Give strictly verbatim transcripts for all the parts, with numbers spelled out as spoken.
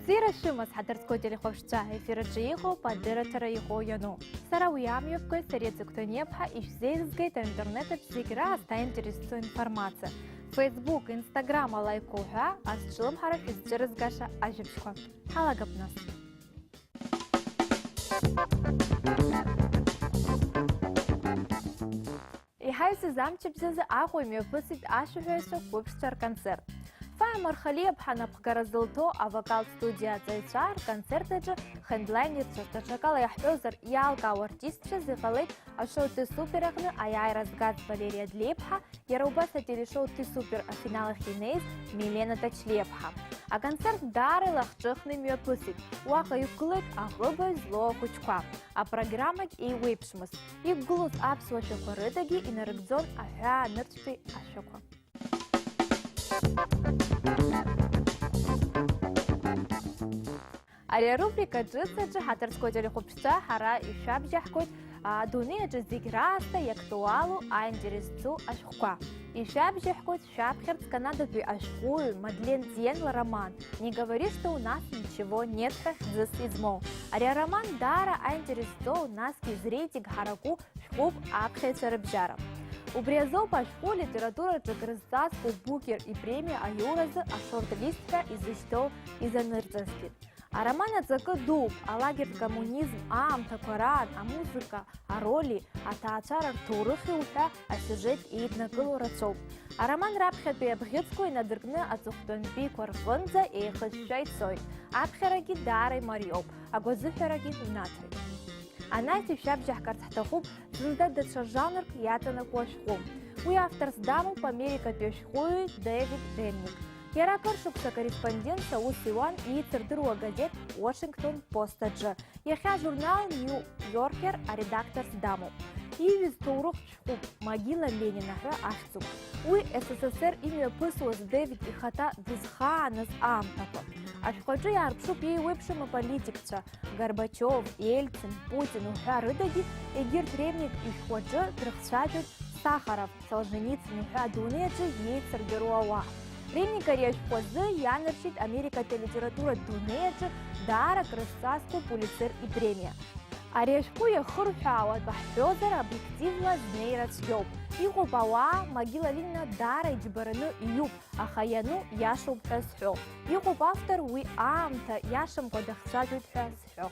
Бзиара шәымаз, ҳаҭырқәа телехәаԥшцәа, ефир аҿы иҟоуп адырраҭара иҟоу иану. Сара уи амҩаԥгаҩ Сариа Цыгәҭаниаԥҳа ишәзеизгеит аинтернет аҿы зегь раасҭа иаинтересу информациа. Facebook, Instagram алаикқәа уҳәа, азҿлымҳара шәызҿырызгаша ажәабжьқәа. Ҳалагап нас. Иҳаҩсыз амчыбжьазы Аҟәа имҩаԥысит ашәаҳәаҩцәа қәыԥшцәа рконцерт. Фаиа Мархалиаԥҳа напхгара зылҭо авокалтә студиа аҵаҩцәа рконцерт аҿы хедлайнерцәа, даҽакала иаҳҳәозар, иалкаау артистцәас иҟалеит ашоу Ты супер аҟны аиааира згаз Валери Адлеиԥҳа, иара убас ателешоу Ты супер афинал ахь инеиз Милена Ҭачлиаԥҳа. Аконцерт даара илахҿыхны имҩаԥысит. Уаҟа иқәгылеит аҟыбаҩ злоу ахәыҷқәа. Апрограммагь еиуеиԥшмызт. Иқәгылоз аԥсуа шәақәа рыдагьы инарыгӡон аҳәаа нырцәтәи ашәақәа. Ари арубрика ҿыц аҿы ҳаҭырқәа телехәаԥшцәа ҳара ишәабжьаҳгоит, а, адунеи аҿы зегь раасҭа иактуалу, аинтерес зҵоу ашәҟәқәа. Ишәабжьаҳгоит шәаԥхьарц Канадатәи ашәҟәыҩҩы Мадлен Циен лроман «Не говори, что у нас ничего нет» ҳәа хьӡыс измоу. Ари ароман даара аинтерес зҵоу, насгьы зреитинг ҳараку шәҟәуп аԥхьаҩцәа рыбжьара. Убри азоуп ашәҟәы литератураҿы крызҵазкуа Букер ипремиа аиуразы ашорт-лист ҳәа изышьҭоу изанырҵазгьы. Ароман аҵакы дууп, алагертә коммунизм аамҭақәа раан амузыка, аролли, аҭаацәара рҭоурыхи уҳәа асиужет еиднакыло рацәоуп. Ароман раԥхьатәи абӷьыцқәа инадыркны аҵыхәтәантәиқәа рҟынӡа еихышәшәа ицоит. Аԥхьарагьы даара имариоуп, агәазыҳәарагьы унаҭоит. Анаҩс ишәабжьаҳгарц ҳҭахуп зынӡа даҽа жанрк иаҵанакуа ашәҟәы. Уи авторс дамоуп америкатәи ашәҟәыҩҩы Дэвид Ремник. Иара акыр шықәса акорреспондентс аус иуан еицырдыруа агазеҭ Washington Post аҿы. Иахьа ажурнал New Yorker аредакторс дамоуп. Иҩыз ҭоурыхтә шәҟәуп, Могила Ленина ҳәа ахьӡуп. Уи С С С Р имҩаԥысуаз Дэвид ихаҭа дызхааныз аамҭақәа. Ашәҟәаҿы иаарԥшуп еиуеиԥшым аполитикцәа, Горбачев, Ельцин, Путин уҳәа рыдагьы, егьырҭ Ремник ишәҟәаҿы дрыхцәажәоит Сахаров, Солженицин уҳәа адунеи аҿы иеицырдыруа ауаа. Ремник ари ашәҟәы азы ианаршьеит америкатәи алитературатә дунеи аҿы даара крызҵазкуа Пулицер ипремиа. Ари ашәҟәы иахырҳәаауа атәы ҳҳәозар, обиективла знеира цәгьоуп. Иҟоуп ауаа, Могила Ленина даара иџьбараны иҩуп, аха иану иашоуп ҳәа зҳәо. Иҟоуп автор уи аамҭа иашамкәа дахцәажәоит ҳәа зҳәо.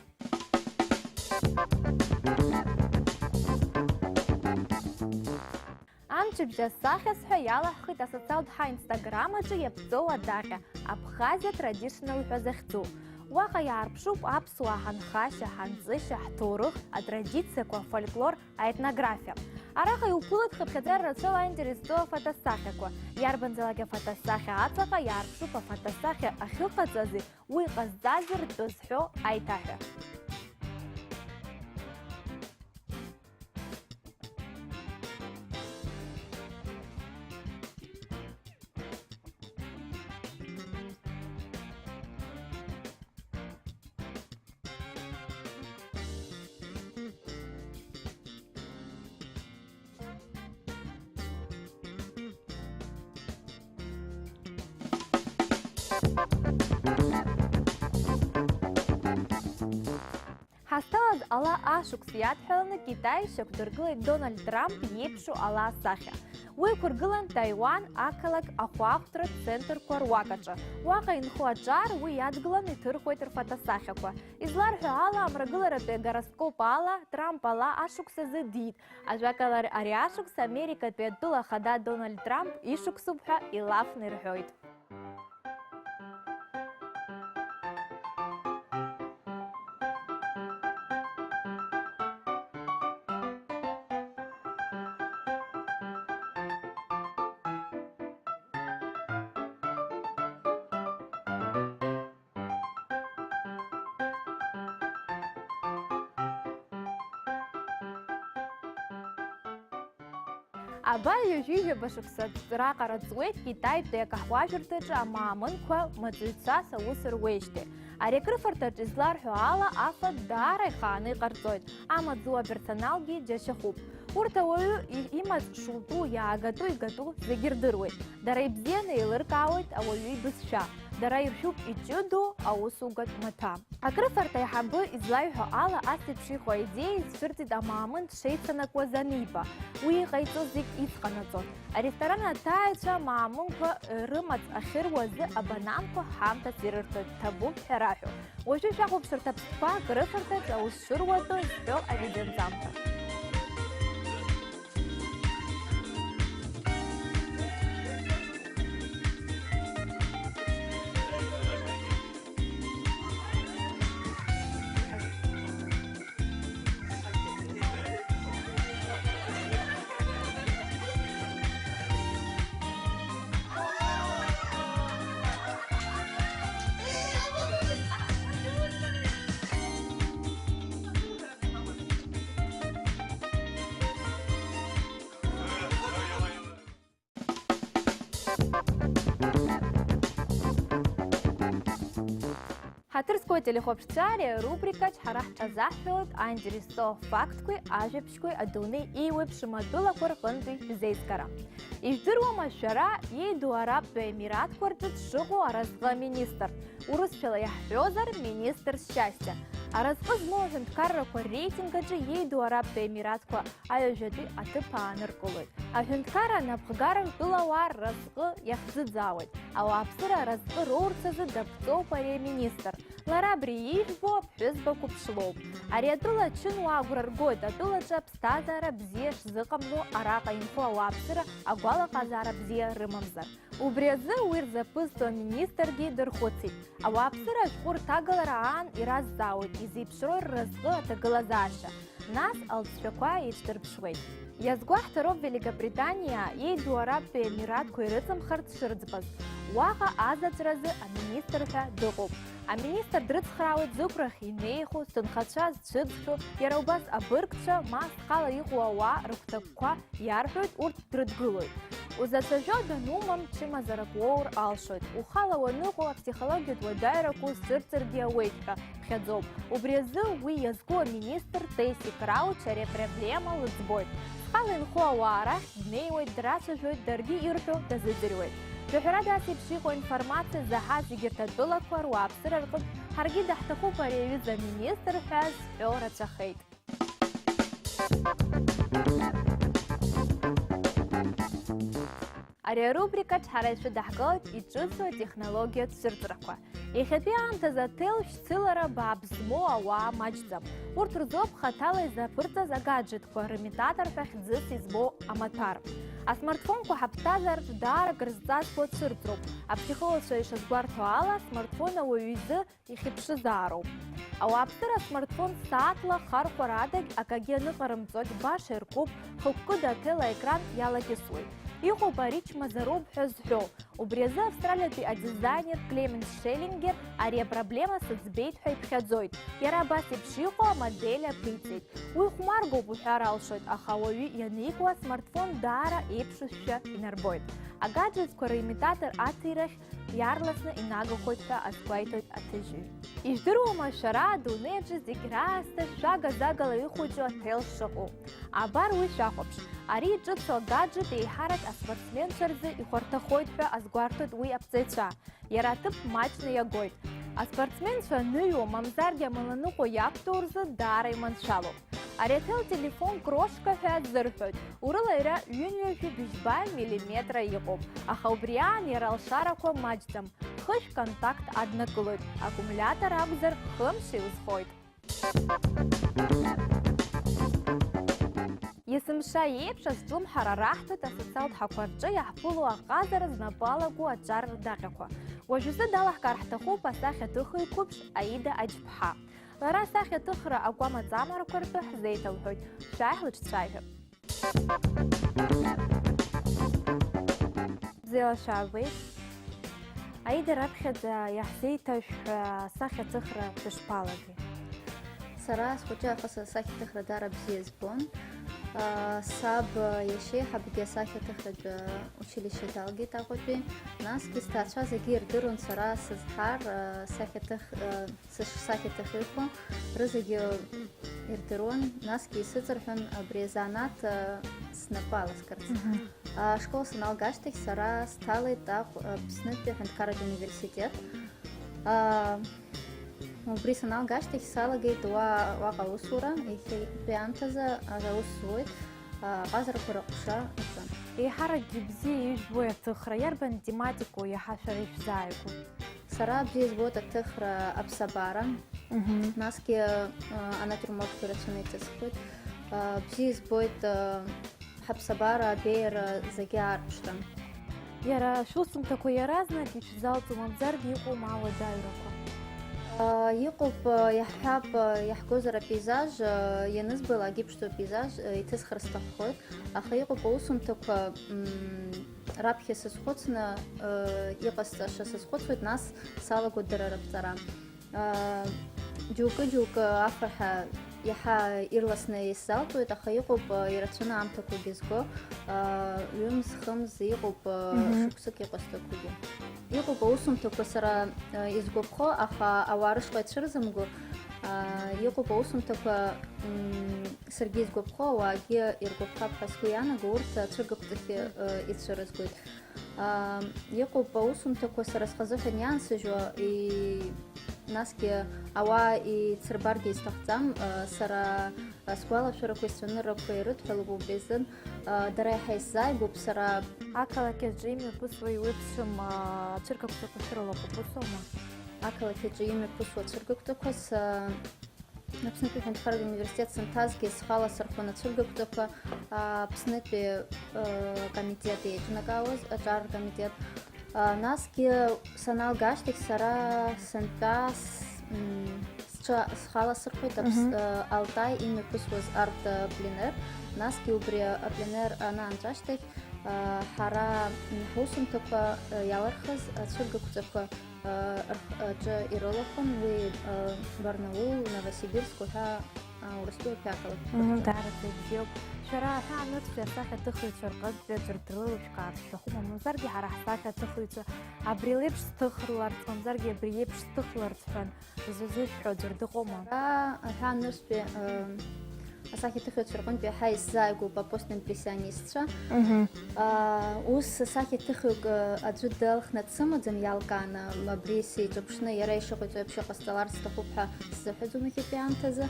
Амчыбжь асахьаз ҳәа иалаҳхит асоциалтә ҳа Instagram аҿы иаԥҵоу адаҟьа, Абхазиа Traditional ҳәа захьӡу. Уаҟа иаарԥшуп аԥсуаа ҳанхашьа, ҳанҵышьа, ҳҭоурых, атрадициақәа, афольклор, аетнографиа. Араҟа иуԥылоит хыԥхьаӡара рацәала аинтерес зҵоу афотосахьақәа. Иарбанзаалак афотосахьа аҵаҟа иаарԥшуп афотосахьа ахьыҟаҵази уи ҟазҵази ртәы зҳәо аиҭаҳәа. Ҳазҭалаз ала ашықәс иадҳәаланы Китай шьақәдыргылеит Дональд Трамп иеиԥшу ала асахьа. Уи ықәыргылан Таиуан ақалақь ахәаахәҭратә центрқәа руак аҿы. Уаҟа инхо аҿар уи иадгылан иҭырхуеит рфотосахьақәа. Изларҳәо ала, амрагыларатәи агороскоп ала, Трамп ала ашықәс азы диит. Ажәакала, ари ашықәс Америкатәи атәыла ахада Дональд Трамп ишықәсуп ҳәа илафны ирҳәоит. Абар ҩажәи жәаба шықәса раҟара ҵуеит Китаитәи акаҳуажәырҭаҿы амаамынқәа маҵуҩцәас аус руеижьҭеи. Ари акрыфарҭаҿ изларҳәо ала, афатә даара ихааны иҟарҵоит, амаҵуҩ аперсоналгьы џьашьахәуп. Урҭ ауаҩы и-, имаҵ шутәу, иаагатәу, игатәу зегьы рдыруеит. Дара ибзианы еилыркаауеит ауаҩы ибызшәа. дара иршәуп иҷыдоу аусугатә маҭәа. Акрыфарҭа аиҳабы излаиҳәо ала, ас еиԥш иҟоу аидеиа изцәырҵит амаамын дшеицанакуаз аниба, уи иҟаиҵоз зегь иҵҟанаҵон. Аресторан аҭааҩцәа амаамынқәа рымаҵ ахьыруа азы абананқәа ҳамҭас ирырҭоит, ҭабуп ҳәа раҳәо. Уажәы шәахәаԥшырҭа ԥстәқәа акрыфарҭаҿ аус шыруаду зҳәо авидеонҵамҭа. Ҳаҭыр зқәу ателехәаԥшцәа, ари арубрикаҿ ҳара ҳҽазаҳшәалоит аинтересо афактқәеи ажәабжьқәеи адунеи еиуеиԥшым атәылақәа рҟынтәи шәзеизгара. Ижәдыруама шәара, иеиду Арабтәи Емиратқәа рҿы дшыҟоу аразҟы аминистр? Урысшәала иаҳҳәозар, министр счастья. Аразҟы змоу аҳәынҭқаррақәа реитинг аҿы иеиду Арабтәи Емиратқәа аҩажәатәи аҭыԥ ааныркылоит. Аҳәынҭқарра анапхгара ртәылауаа рразҟы иахӡыӡаауеит. Ауааԥсыра аразҟы роурц азы даԥҵоуп ари аминистр. Лара абри ижәбо аԥҳәызба қәыԥшлоуп. Ари атәыла ачынуаа агәра ргоит, атәылаҿы аԥсҭазаара бзиа шзыҟамло араҟа инхо ауааԥсыра агәалаҟазаара бзиа рымамзар. Убри азы уи рзаԥызҵо аминистргьы дырхәыцит. Ауааԥсыра ашәҟәы рҭагалара аан иразҵаауеит, изеиԥшроу рразҟы аҭагылазаашьа, нас алҵшәақәа еиҿдырԥшуеит. Иазгәаҳҭароуп Великобританиа иеиду Арабтәи Емиратқәа ирыҵамхарц шырӡбаз, уаҟа азаҵәразы аминистр ҳәа дыҟоуп. Аминистр дрыцхраауеит зықәрахь инеихо, зҭынхацәа зцәыӡхьоу, иара убас абыргцәа, ма зхала иҟоу ауаа рыгәҭакқәа иарҳәоит, урҭ дрыдгылоит. Узацәажәо данумам, чымазарак уоур алшоит. Ухала уаныҟоу аԥсихологиатә уадаҩрақәа узцәырҵыргьы ауеит ҳәа ԥхьаӡоуп. Убри азы уи иазку аминистр Теси Крауч ари апроблема лыӡбоит. Зхала инхо ауаа рахь днеиуеит, драцәажәоит, даргьы ирҳәо дазыӡырҩуеит. Жәаҳәарада, ас еиԥш иҟоу аинформациа заҳаз егьырҭ атәылақәа руааԥсыра рҟынтә ҳаргьы даҳҭахуп ари аҩыза аминистр ҳәа зҳәо рацәахеит. Ари арубрикаҿ ҳара ишәыдаҳгалоит иҿыцу атехнологиатә цәырҵрақәа. Иахьатәи аамҭазы аҭел шьцылара баап змоу ауаа маҷӡам. Урҭ рзоуп хаҭала изаԥырҵаз агаџетқәа, рымитатор ҳәа хьӡыс измоу амаҭәар. Асмартфонқәа ҳаԥсҭазаараҿы даара акрызҵазкуа цәырҵроуп. Аԥсихологцәа ишазгәарҭо ала, асмартфон ауаҩы изы ихьыԥшызаароуп. Ауааԥсыра асмартфон сааҭла ахархәара адагь акагьы аныҟарымҵогь баша иркуп, хықәкыда аҭел аекран иалакьысуеит. Иҟоуп ари чмазароуп ҳәа зҳәо. Убри азы австралиатәи адизаинер Клеменс Шеллингер ари апроблема сыӡбеит ҳәа иԥхьаӡоит. Иара абас еиԥш иҟоу амодель аԥиҵеит. Уи хәмаргоуп уҳәар алшоит, аха ауаҩы ианикуа асмартфон даара еиԥшушәа инарбоит. Агаџетқәа рымитатор аҭирахь иаарласны инагахоит ҳәа азгәеиҭоит аҭыжьҩы. Ижәдыруама шәара адунеи аҿы зегь раасҭа шәага-загала ихәыҷу аҭел шыҟоу? Абар уи шәахәаԥш. Ари иҿыцу агаџет еиҳарак аспортсменцәа рзы ихәарҭахоит ҳәа азгәарҭоит уи аԥҵаҩцәа. Иара аҭыԥ маҷны иагоит. Аспортсменцәа аныҩуа, мамзаргьы амаланыҟәа иақәтәоу рзы даара иманшәалоуп. Ари аҭел телефон крошка ҳәа азырҳәоит. Урыла иара ҩынҩажәи быжьба миллиметра иҟоуп, аха убри аан иара алшарақәа маҷӡам. Хышә контакт аднакылоит, аккумулиатор акәзар, хымш иузхоит. Есымша еиԥш азҿлымҳара раҳҭоит асоциалтә ҳақәа рҿы иаҳԥыло аҟазара знапы алаку аҿар рдаҟьақәа. Уажәазы далаҳкаар ҳҭахуп асахьаҭыхҩы қәыԥш Аида Аџьԥҳа. Лара асахьаҭыхра акәамаҵамарақәа ртәы ҳзеиҭалҳәоит. Шәааи ҳлыҿцәажәап. Бзиала шәаабеит. Аида, раԥхьаӡа иаҳзеиҭашәҳәа асахьаҭыхра дышԥалагеи? Сара схәыҷы аахыс асахьаҭыхра даара бзиа збон. Аа, саб иашьеиҳабгьы асахьаҭыхратә училишье далгеит Аҟәатәи. Насгьы сҭаацәа зегьы ирдыруан сара сызҳар, аа, сахьаҭых-, аа, сышсахьаҭыхҩқәа рызегьы ирдыруан, насгьы исыҵарҳәон абри азанааҭ, а, снапы аласкырц. Мгм. Ашкол саналга ашьҭахь сара сҭалеит Аҟә-, Аԥснытәи аҳәынҭқарратә университет. А, убри саналга ашьҭахь салагеит уа-, уаҟа аусура, иахьатәи аамҭазы аус зуеит, а, аҟазарақәа рыҟәша аҿы. Еиҳаракгьы бзиа ижәбои аҭыхра, иарбан тематикоу иаҳа шәара ишәзааигәоу? Сара бзиа избоит аҭыхра аԥсабара, Мгм. насгьы, а, анатиурмортқәа ирацәаны иҭысхуеит. А, бзиа избоит, а, ҳаԥсабара, абеиара зегьы аарԥшра. Иара шәусумҭақәа иаразнак ишәзалҵуа мамзаргьы иҟоума ауадаҩрақәа? А, иҟоуп, а, иаҳҳәап, а, иаҳгозар апейзаж, а, ианызбалак иԥшӡоу апейзаж, а, иҭысхыр сҭаххоит, аха иҟоуп аусумҭақәа, м, раԥхьа сазхәыцны, а, иҟасҵаша сазхәыцуеит, нас салагоит дара рыԥҵара. Аа, џьоукы-џьоукы афырҳәа иаҳа ирласны исзалҵуеит, аха иҟоуп, аа, ирацәаны аамҭақәагьы зго, аа, ҩымз, хымз иҟоуп, аа, Мгм. шықәсык иҟасҵақәагьы. Иҟоуп аусумҭақәа сара, аа, изгәаԥхо, аха ауаа рышҟа ицәырзымго, аа, иҟоуп аусумҭақәа, м, саргьы изгәаԥхо, ауаагьы иргәаԥхап ҳәа сгәы ианаго, урҭ ацәыргақәҵахьы, Мгм. аа, ицәырызгоит. Аа, иҟоуп аусумҭақәа сара схазыҳәан иаансыжьуа, и-, насгьы ауаа ицырбаргьы исҭахӡам, аа, сара, аа, сгәалашәарақәеи сцәаныррақәеи ирыдҳәалоуп убри азын, аа, дара иаҳа исзааигәоуп сара. Ақалақь аҿы имҩаԥысуа еиуеиԥшым, аа, ацәыргақәҵақәа шәырылахәуп, усоума? Ақалақь аҿы имҩаԥысуа ацәыргақәҵақәа са Аԥснытәи аҳәынҭқарратә университет санҭазгьы схала сырхәон ацәыргақәҵақәа, а, Аԥснытәи, ы, комитет еиҿнакаауаз, аҿар комитет. А, насгьы саналга ашьҭахь сара сынтәа с-, м, сҽы схала сырхәеит Аԥс-, Мгм. ы, Алтай имҩаԥысуаз арҭ, ы, пленер. Насгьы убри апленер анаанҵәа ашьҭахь, ы, ҳара, м, ҳусумҭақәа, ы, иалархыз ацәыргақәҵақәа рх-, аҿы ирылахәын уи, Барнаул, Новосибирск уҳәа, Урыстәылатәи ақалақьқәа Мм, рҿы. Даараӡа ибзиоуп. Шәара аҳәаанырцәтәи асахьаҭыхыҩцәа рҟынтәи аӡәыр дрылышәкаарц шәҭахума? Мамзаргьы ҳара ҳсахьаҭыхыҩцәа абри леиԥш сҭыхларц, мамзаргьы абри иеиԥш сҭыхларц ҳәан зызышәҳәо аӡәыр дыҟоума? Ара аҳәаанырцәтәи, ы, асахьаҭыхыҩцәа рҟынтә иаҳа исзааигәоуп апостимпрессионистцәа. Мгм. Аа, ус сахьаҭыхҩык, ы, аӡәы далхны дсымаӡам, иалкааны, м, абри сеиҿаԥшны иара ишыҟаиҵо еиԥш иҟасҵаларц сҭахуп ҳәа сзыҳәаӡом иахьатәи аамҭазы.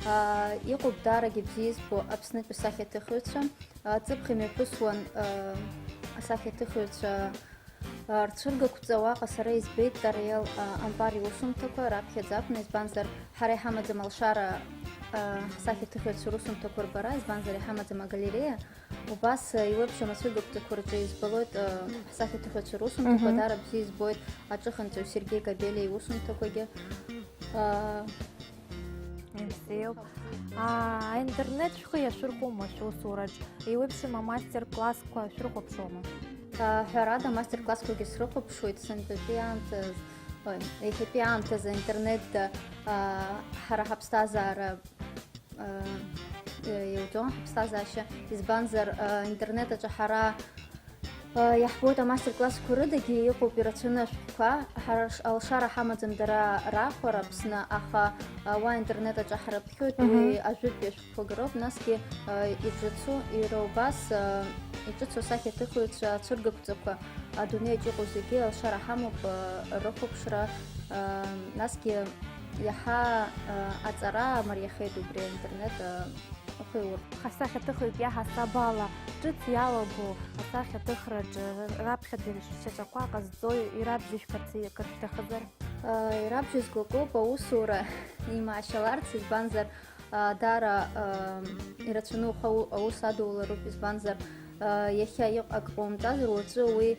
Аа, иҟоуп даарагьы бзиа избо Аԥснытәи сахьаҭыхыҩцәа. Ҵыԥх имҩаԥысуан, ы, асахьаҭыхыҩцәа, ы, рцәыргақәҵа уаҟа сара избеит Тариел, ы, Ампар иусумҭақәа раԥхьаӡа акәны, избанзар, ҳара иҳамаӡам алшара, ы, ҳсахьаҭыхыҩцәа русумҭақәа рбара, избанзар, иҳамаӡам агалереиа. Убас, ы, еиуеиԥшым ацәыргақәҵақәа рҿы избалоит, ы, ҳсахьаҭыхыҩцәа русумҭақәа, Мгм. Дара бзиа избоит аҿыханҵаҩ Сергеи Габелиа иусумҭақәагьы. Ы, Ибзиоуп. Аа, аинтернет шәхы иашәырхәома шәусураҿ? Еиуеиԥшым амастер-классқәа шәрыхәаԥшуама? Аа, ҳәарада, амастер-классқәагьы срыхәаԥшуеит, сынтәатәи аамҭаз, ой, иахьатәи аамҭазы аинтернет, аа, ҳара ҳаԥсҭазаара, аа, иауӡом ҳаԥсҭазаашьа, избанзар, аа, аинтернет аҿы ҳара Иаҳбоит амастер-классқәа рыдагьы иҟоуп ирацәаны ашәҟәқәа. Ҳара ш-, алшара ҳамаӡам дара раахәара Аԥсны, аха, а, уа интернет аҿы ҳрыԥхьоит, уи Мгм. ажәытәтәи ашәҟәқәагьы роуп, насгьы, а, иҿыцу, иара убас, а, иҿыцу асахьаҭыхыҩцәа ацәыргақәҵақәа адунеиаҿ иҟоу зегьы алшара ҳамоуп, а, рыхәаԥшра, а, насгьы иаҳа, а, аҵара мариахеит убри аинтернет, а, Ахеиур. Асахьаҭыхҩык иаҳасаб ала ҿыц иалаго асахьаҭыхраҿы раԥхьатәи ршьаҿақәа ҟазҵо ирабжьышәгарц акыр шәҭахызар? Ирабжьызго акоуп аусура имаашьаларц, избанзар, даара ирацәаны ухы аус адулароуп, избанзар, иахьа иҟ-, ак ҟоумҵазар, уаҵәы уи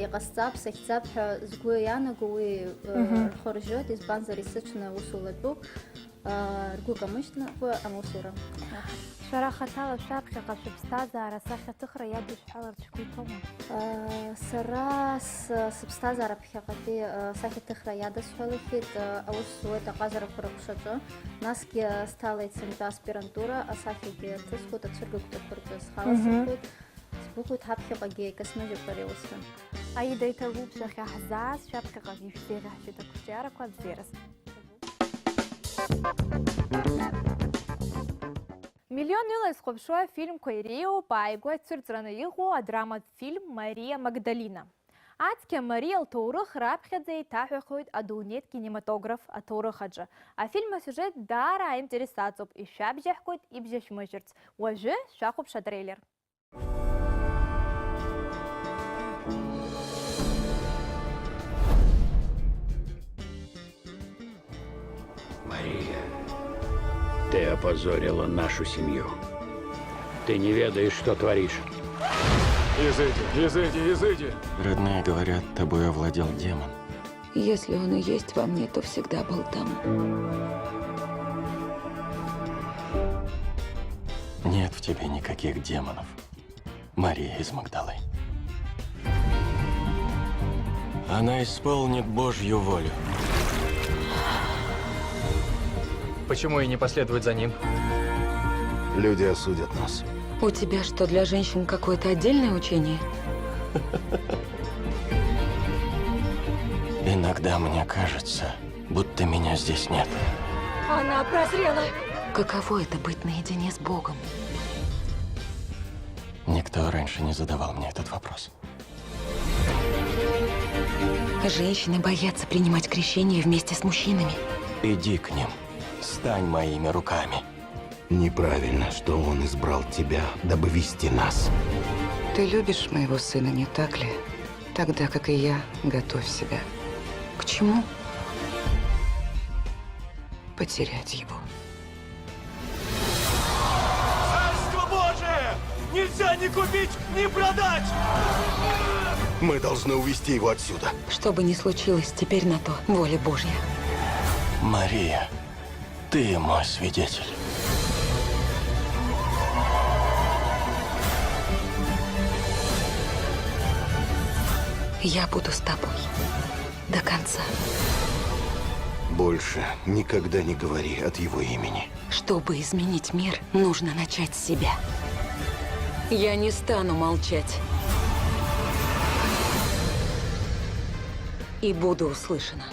иҟасҵап, сахьӡап ҳәа згәы ианаго уи Мгм. рхы ржьоит, избанзар исыҽны аус улатәуп. Ргәы камышьҭыкәа амусура. Шәара хаҭала шәаԥхьаҟа шәыԥсҭазаара асахьаҭыхра иадышәҳәаларц шәгәы иҭоума? Сара с-, сыԥсҭазаара ԥхьаҟатәи асахьаҭыхра иадысҳәалахьеит, аус зуеит аҟазарақәа рыҟәшаҿы, насгьы сҭалеит сынтәа аспирантура, асахьагьы ҭысхуеит, ацәыргақәҵақәа рҿы схала Мгм. сырхәоит. Сгәыӷуеит ҳаԥхьаҟагьы еиқәа смыжьып ари аус ҳәа. Аида, иҭабуп шәахьаҳзааз, шәаԥхьаҟагьы шәзеиӷьаҳшьоит ақәҿиарақәа абзиараз. Миллионҩыла изхәаԥшуа афильмқәа иреиуоуп ааигәа ицәырҵраны иҟоу адраматә фильм Мариа Магдалина. Ацқьа Мариа лҭоурых раԥхьаӡа еиҭаҳәахоит адунеитә кинематограф аҭоурых аҿы. Афильм асиужет даара аинтерес аҵоуп, ишәабжьаҳкуеит ибжьашәмыжьырц. Уажәы шәахәаԥш атреилер. Мария, ты опозорила нашу семью. Ты не ведаешь, что творишь. Изыди, изыди, изыди! Родные говорят, тобой овладел демон. Если он и есть во мне, то всегда был там. Нет в тебе никаких демонов, Мария из Магдалы. Она исполнит Божью волю. Почему ей не последовать за ним? Люди осудят нас. У тебя что, для женщин какое-то отдельное учение? Иногда мне кажется, будто меня здесь нет. Она прозрела! Каково это быть наедине с Богом? Никто раньше не задавал мне этот вопрос. Женщины боятся принимать крещение вместе с мужчинами. Иди к ним, стань моими руками. Неправильно, что он избрал тебя, дабы вести нас. Ты любишь моего сына, не так ли? Тогда, как и я, готовь себя. К чему? Потерять его. Царство Божие! Нельзя ни купить, ни продать! Мы должны увезти его отсюда. Что бы ни случилось, теперь на то воля Божья. Мария, ты мой свидетель. Я буду с тобой до конца. Больше никогда не говори от его имени. Чтобы изменить мир, нужно начать с себя. Я не стану молчать. И буду услышана.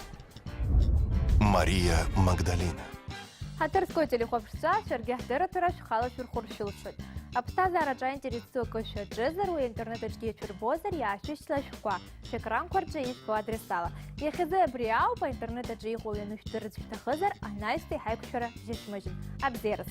Мария Магдалина. Ҳаҭыр зқәу ателехәаԥшцәа, шәаргьы ҳдырраҭара шәхала шәырхәыр шәылшоит. Аԥсҭазаараҿы аинтерес ду акы шәаҿызар, уи аинтернет аҿгьы ишәырбозар, иаашәышьҭла шәҟәқәа, шәекранқәа рҿы ишәбо адресала. Иахьазы абри ауп, аинтернет аҿы иҟоу ианышәдырырц шәҭахызар, анаҩстәи ҳаиқәшәара шәышәмыжьын. Абзиараз!